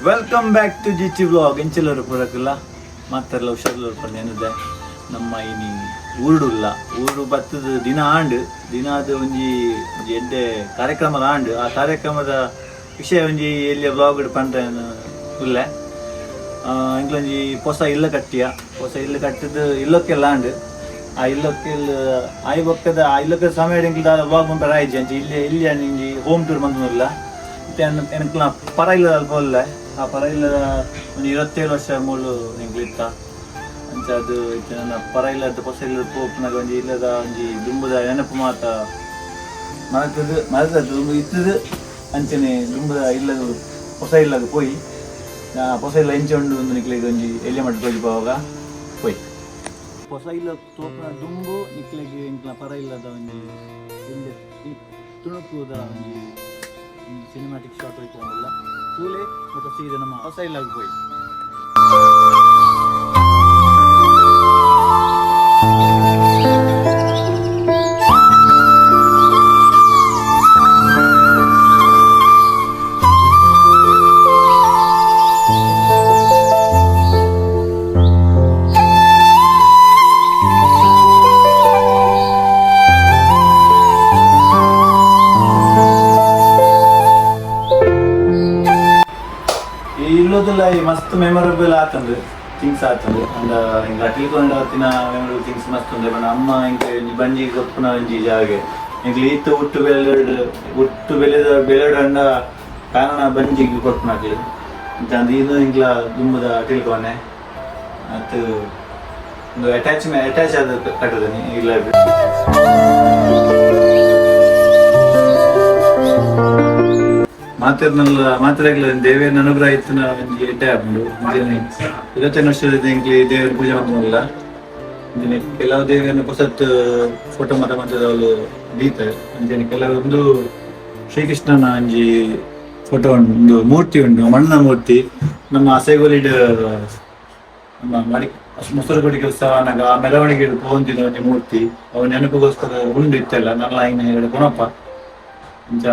Welcome back to Jichi vlog. ಎಂಚೆಲ್ಲರು ಪೂರಕಲ್ಲ ಮಾತೆರ್ಲ ಹುಷಾರ್ಲರು ಪಂಡ ನಮ್ಮ ಇನಿ ಊರುಡುಲ್ಲ ಊರು ಬತ್ತದ ದಿನ ಆಂಡ್ ದಿನ ಅದು ಒಂಜಿ ಒಂಜಿ ಎಡ್ಡೆ ಕಾರ್ಯಕ್ರಮದ ಆಂಡ್. ಆ ಕಾರ್ಯಕ್ರಮದ ವಿಷಯ ಒಂಜಿ ಎಲ್ಲಿಯ ವ್ಲಾಗ್ ಪಂಡ್ರೆ ಉಲ್ಲೆ. ಎಂಕ್ಲೊಂಜಿ ಪೊಸ ಇಲ್ಲ ಕಟ್ಟಿಯ, ಪೊಸ ಇಲ್ಲ ಕಟ್ಟಿದ್ ಇಲ್ಲಕ್ಕೆಲ್ಲ ಆಂಡ್. ಆ ಇಲ್ಲಕ್ಕೆಲ್ಲ ಆಯಿ ಬೊಕ್ಕದ ಆ ಇಲ್ಲಕ್ಕೆ ಸಮಯ ಎಂಕ್ಲ ದಾದ ವ್ಲಾಗ್ ಮನ್ಪೆರೆ ಆಯ್ಜಿ. ಅಂಚ ಇಲ್ಲಿ ಇಲ್ಲಿ ಒಂಜಿ ಹೋಮ್ ಟೂರ್ ಮಂತೊಂದುಲ್ಲ. ಇತ್ತೆ ಎಂಕ್ಲ ಪರ ಇಲ್ಲದ ಅಲ್ಪ ಉಲ್ಲೆ. ಆ ಪರ ಇಲ್ಲದ ಒಂಜಿ 27 ವರ್ಷ ಮೂಲು ಎಂಕ್ಲು ಇತ್ತ. ಅಂಚ ಅದು ಇತ್ತೆ ನನ್ನ ಪರ ಇಲ್ಲದ ಪೊಸ ಇಲ್ಲದ ಪೋಪುನಗ ಒಂಜಿ ಇಲ್ಲದ ಒಂಜಿ ದುಂಬುದ ನೆನಪು ಮಾತ ಮರತದ ಮರತದ ದುಂಬು ಇತ್ತದು. ಅಂಚನೆ ದುಂಬುದ ಇಲ್ಲದ ಹೊಸ ಇಲ್ಲದ ಪೋಯಿ ಪೊಸ ಇಲ್ಲ ಎಂಚ ಉಂಡು ಒಂದು ನಿಕ್ಲೆಗ್ ಒಂಜಿ ಎಲ್ಯ ಮಟ್ಟ ತೋಜಿಪಾವಾಗ ಪೋಯಿ ಹೊಸ ಇಲ್ಲ ತೋಪುನ ದುಂಬು ನಿಕ್ಲೆಗ್ ಎಂಕ್ಲ ಪರ ಇಲ್ಲದ ಒಂಜಿ ಎಲ್ಯ ಈ ತುಣುಕುದ ಒಂಜಿ ಸಿನಿಮ್ಯಾಟಿಕ್ ಶಾಟ್ ಹೋಯ್ತು ತೂಲೆ ಬೊಕ ಸೀದಾ ನಮ್ಮ ಹೊಸ ಇಲ್ಲಗ್ ಪೋಯಿ. ಈ ಇಲ್ಲದಲ್ಲ ಈ ಮಸ್ತ್ ಮೆಮೊರಬಲ್ ಆತಂದು ಥಿಂಗ್ಸ್ ಆತಂದು. ಅಂಡ ಹಿಂಗ ಅಟಿಲ್ಕೊಂಡ ಆತಿನ ಮೆಮೊರಬಲ್ ಥಿಂಗ್ಸ್ ಮಸ್ತ್ ಉಂಡು. ಪಂಡ ಅಮ್ಮ ಇಂಕ ಒಂಜಿ ಬಂಜಿ ಕೊಪ್ಪುನ ಒಂಜಿ ಜಾಗೆ. ಎಂಕ್ಲು ಈತ ಹುಟ್ಟು ಬೆಲೆಡ್ ಹುಟ್ಟು ಬೆಳೆದ ಬೆಲೆಡ್ ಅಂಡ ಕಾರಣ ಬಂಜಿಗೆ ಕೊಪ್ಪುನಕ್ಲು. ಅಂಚ ಇದು ಇಂಕ್ಲ ದುಂಬುದ ಅಟಿಲ್ಕೊನೆ ಅತ್ ಒಂದು ಅಟ್ಯಾಚ್ ಅಟ್ಯಾಚ್ ಆದ ಕಟ್ಟದನಿ ಇಲ್ಲ. ಮಾತೆರ್ನಲ್ಲ ಮಾತೆರೆಗ್ಲ ದೇವೇರ್ನ ಅನುಗ್ರಹ ಇತ್ತಿನ ಒಂಜಿ ಎಡ್ಡೆ ಆಪುಂಡು. ಅಂಚೆನೆ 25 ವರ್ಷದ ಎಂಕ್ಲಿ ದೇವರ ಪೂಜೆ ಮಲ್ಪುನಲ್ಲ. ಅಂಚೆನೆ ಕೆಲವು ದೇವಿಯನ್ನ ಪೊಸತ್ ಫೋಟೋ ಮಾತ ಮಂತದವ್ಲು ದೀತ. ಅಂಚೆನೆ ಕೆಲವೊಂದು ಶ್ರೀಕೃಷ್ಣನ ಒಂಜಿ ಫೋಟೋ ಉಂಡು, ಒಂದು ಮೂರ್ತಿ ಉಂಡು, ಮಣ್ಣಿನ ಮೂರ್ತಿ. ನಮ್ಮ ಅಸೆಗೋಲಿಡ್ ನಮ್ಮ ಮಡಿ ಮೊಸರುಗುಡಿ ಕೆಲಸ ಆನಗ ಆ ಮೆರವಣಿಗೆ ಪೋವೊಂದಿನ ಒಂಜಿ ಮೂರ್ತಿ ಅವು ನೆನಪುಗೋಸ್ಕರ ಉಂಡು ಇತ್ತೆಲ್ಲ ನನ್ನ ಐನ ಎರಡು ಗುಣಪ್ಪ. ಅಂಚ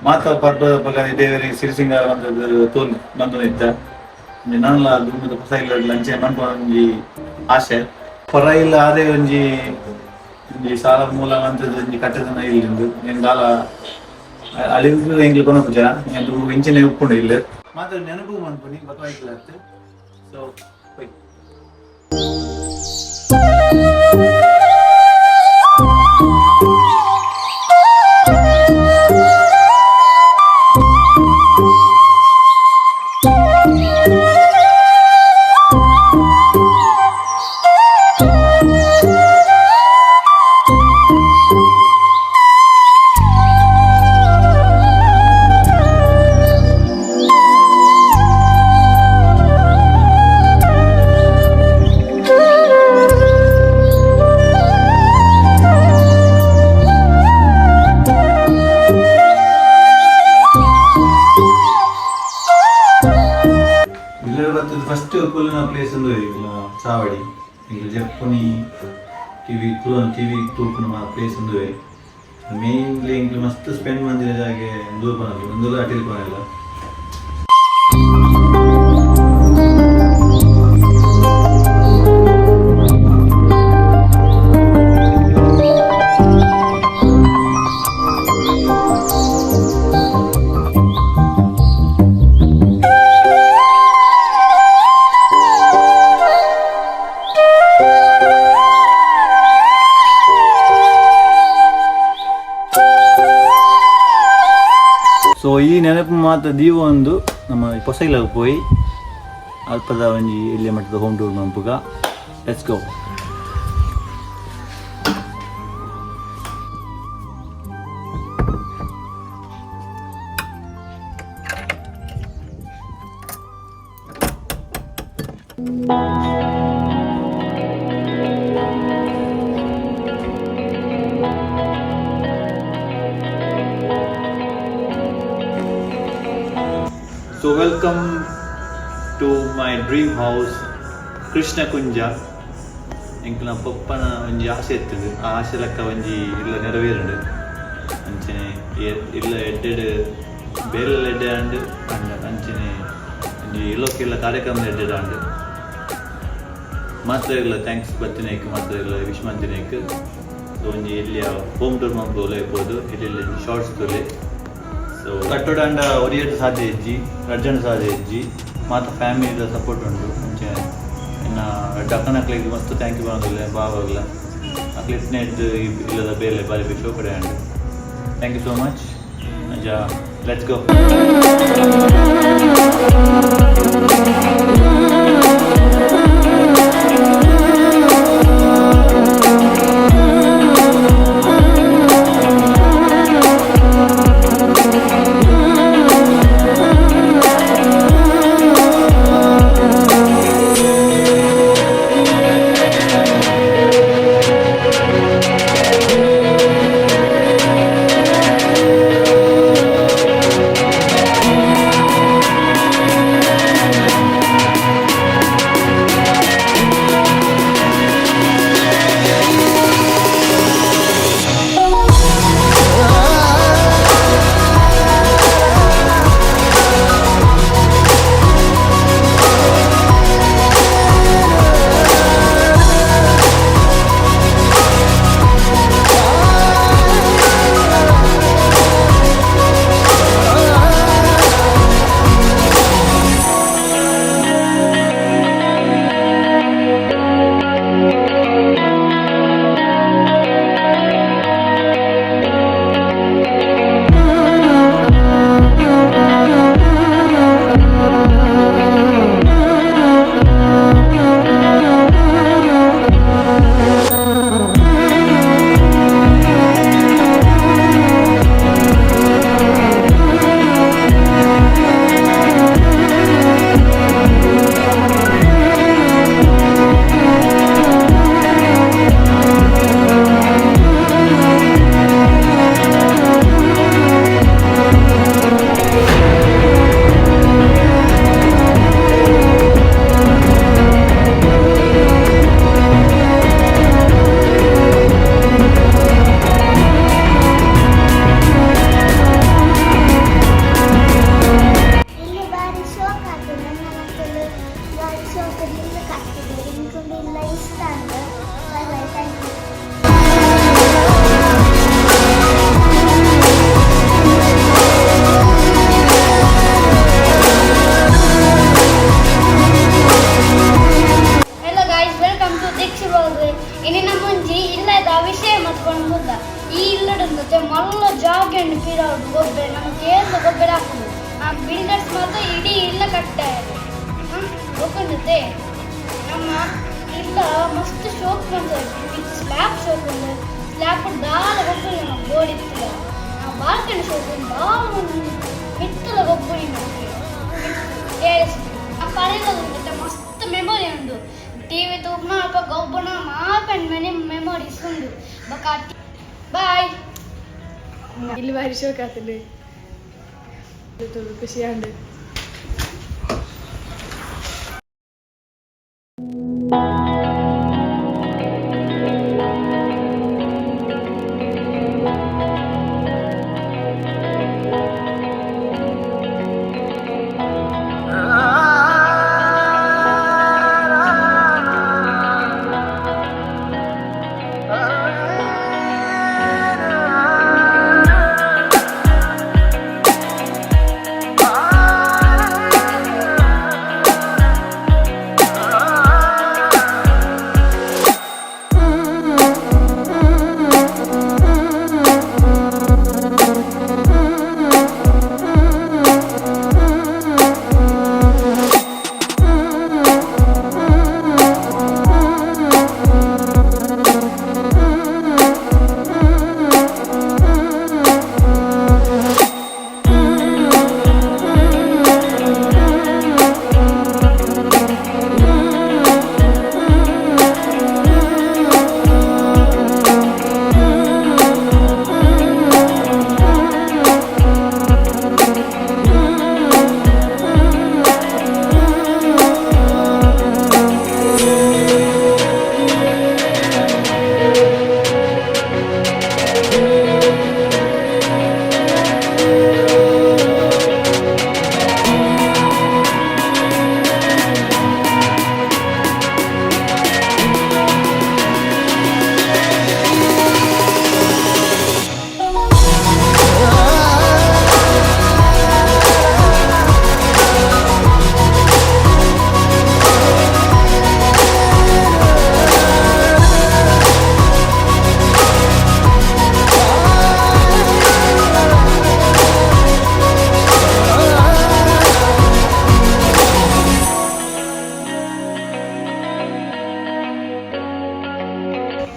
ಮಾತ ಪರ್ಬದ ಪಗ ದೇವರಿಗೆ ಸಿರಿಸಿಂಗಾರ ಮಂತದ್ದು ತೋಲ್ ಮಂತೊಂದು ಇತ್ತ. ನನಲ ದುಂಬುದ ಪೊಸ ಇಲ್ಲಡ್ ಅಂಚೆ ಮನ್ಪುನ ಒಂಜಿ ಆಸೆ. ಪರ ಇಲ್ಲ ಆದೇ ಒಂಜಿ ಒಂಜಿ ಸಾಲ ಮೂಲ ಮಂತದ್ದು ಒಂಜಿ ಕಟ್ಟದನ ಇಲ್ಲಿಂದು ಏನ್ ದಾಲ ಅಳಿವು ಎಂಕ್ಲು ಕೊನಪುಜ ದುಂಬು ಇಂಚನೆ ಉಪ್ಪುಂಡು ಇಲ್ಲ ಮಾತ್ರ ನೆನಪು ಮನ್ಪುನಿ ಬೊಕ ಸೊ ಪೋಯ್. ಇಲ್ಲಡ್ ಬತ್ತದ ಫಸ್ಟ್ ಕುಲ್ಲುನ ಪ್ಲೇಸ್ ಉಂದು ಇಲ್ಲ ಚಾವಡಿ. ಇಲ್ಲಿ ಜಪ್ಪುನಿ ಟಿವಿ ಕುಲೊಂದು ಟಿವಿ ತೂಪುನ ಪ್ಲೇಸ್ ಉಂದುವೆ. ಮೇನ್ಲಿ ಎಂಕ್ಲು ಮಸ್ತ್ ಸ್ಪೆಂಡ್ ಮಂದಿನ ಜಾಗೆ ದೂಪನಲ್ಲಿ ಒಂದುಲ ಅಟಿಲ್ ಪೋನೆಲ್ಲ. ಸೊ ಈ ನೆನಪು ಮಾತ ದೀವ ಒಂದು ನಮ್ಮ ಪೊಸ ಇಲ್ಲಗ್ ಪೋಯಿ ಅಲ್ಪದ ಒಂಜಿ ಎಲ್ಯ ಮಟ್ಟದ ಹೋಮ್ ಟೂರ್ ಮನ್ಪುಗ. Let's go. So welcome to my dream house, Krishna Kunja. ಎಂಕ್ಲನ ಪೊಪ್ಪನ ಒಂಜಿ ಆಸೆ ಇತ್ತದು. ಆ ಆಸೆ ಲೆಕ್ಕ ಒಂಜಿ ಇಲ್ಲ ನೆರವೇರುಂಡು. ಅಂಚನೆ ಇಲ್ಲ ಎಡ್ಡೆಡ್ ಬೇಲೆಲ ಎಡ್ಡೆ ಆಂಡ್ ಅಂಡ ಅಂಚನೆ ಒಂಜಿ ಒಂಜಿ ಇಲ್ಲೊಕ್ಕೆಲ್ಲ ಕಾರ್ಯಕ್ರಮ ಎಡ್ಡೆಡಾಂಡ್. ಮಾತ್ರೆಗಳ thanks ಬತ್ತಿನೇಕ್, ಮಾತ್ರೆಗಳ ವಿಶ್ ಮಂತಿನೇಕ್. ಒಂಜಿ ಎಲ್ಲಿಯ ಹೋಮ್ ಟೂರ್ ಮಲ್ಪೋಲೆ ಇರ್ಬೋದು, ಇಲ್ಲಿ ಶಾರ್ಟ್ಸ್ ತುಲೆ. ಸೊ ಕಟ್ಟೋಡಾಂಡ ಒರಿಯಡ್ ಸಾಧ್ಯ ಇಜ್ಜಿ, ರಡ್ಜನ ಸಾಧ್ಯ ಇಜ್ಜಿ. ಮಾತ ಫ್ಯಾಮಿಲಿದ ಸಪೋರ್ಟ್ ಉಂಟು. ಅಂಚೆ ಇನ್ನ ರಡ್ಡ್ ಅಕ್ಕನಕ್ಲೆಗ್ ಮಸ್ತ್ thank you ಪನೊಂದುಲ್ಲೆ. ಬಾವಾಗ್ಲ ಅಕ್ಲೆಟ್ನೆಡ್ದು ಇಲ್ಲದ ಬೇಲೆ ಬಾರಿ ಶೋ ಕಡೆ and thank you so much. ಅಂಚ let's go. ಇಲ್ಲಿ ಬಾರಿ ಶೋಕ್ ಆಗ್ತದೆ. ನನ್ನ ಮಕ್ಕಳು ಬಾರಿ ಶೋಕ್ ಇಲ್ಲಕ್ಕೆ ಆಗ್ತದೆ. ಇಂಕೊಂಡು ಇಲ್ಲ ಇಷ್ಟ ಅಂದ್ರೆ. Bye bye, thank you. Hello guys, welcome to Dikshi blog. ಇನ್ನು ಮುಂಜಿ ಇಲ್ಲದ ವಿಷಯ ಮತ್ಕೊಂಡು ಮುದ್ದ ಈ ಇಲ್ಲಡಂದತೆ ಮಲ್ಲ ಜಾಗ ಪಿರೌಡು ಗೊಬ್ಬರ ನಮ್ಮ ಕೇಂದ್ರ ಗೊಬ್ಬರ ಹಾಕುದು. ಆ ಬಿಲ್ಡರ್ಸ್ ಮಾತ್ರ ಇಡೀ ಇಲ್ಲ ಕಟ್ಟಾರೆ ಒಕ್ಕಂಡತೆ. ನಮ್ಮ ಇಲ್ಲ ಮಸ್ತ್ ಶೋಕ್ ಬಂದದ್ದು. ಸ್ಲ್ಯಾಬ್ ಶೋಕ್ ಒಂದು ಸ್ಲ್ಯಾಬ್ ದಾಲ ಗೊಬ್ಬರ ನಮ್ಮ ಬೋರ್ಡ್ ಇತ್ತಿಲ್ಲ. ಆ ಬಾಲ್ಕನಿ ಶೋಕ್ ಒಂದು ದಾಲ ಒಂದು ಮಿತ್ತಲ ಗೊಬ್ಬರ ನಮಗೆ ಟೇಸ್ಟ್. ಆ ಪಡೆದ ಮಸ್ತ್ ಮೆಮೊರಿ ಉಂಡು. ಟಿವಿ ತೂಪುನ ಅಲ್ಪ ಗೊಬ್ಬನ ಮಾಪೆಂಡ್ ಮೆನಿ ಮೆಮೊರೀಸ್ ಉಂಡು. ಬೊಕ ಬಾಯ್. ಇಲ್ಲಿ ಬಾರಿ ಶೋಕ್ ಆತಂಡು, ಖುಷಿ ಆಂಡ್.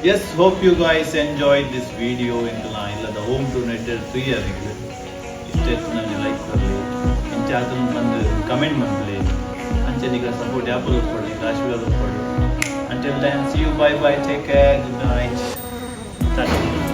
Yes, hope you guys enjoy this video. ಎಂಕಲ್ನ ಇಲ್ಲದ ಹೋಮ್ ಟೂರ್ ನೆಟ್ ಫ್ರೀ ಆಗಿದೆ. ಇಷ್ಟ ನನಗೆ ಲೈಕ್ ಬರಲಿ, ಇಂಚ ಅದನ್ನು ಬಂದು ಕಮೆಂಟ್ ಮಲ್ಪಲೆ. ಅಂಚೆ ಸಪೋರ್ಟ್ ಯಾಪಲ್ ಒಪ್ಕೊಳ್ಳಿ, ಆಶೀರ್ವಾದ ಒಪ್ಕೊಳ್ಳಿ. Until then, see you, bye bye, take care, good night. Tata.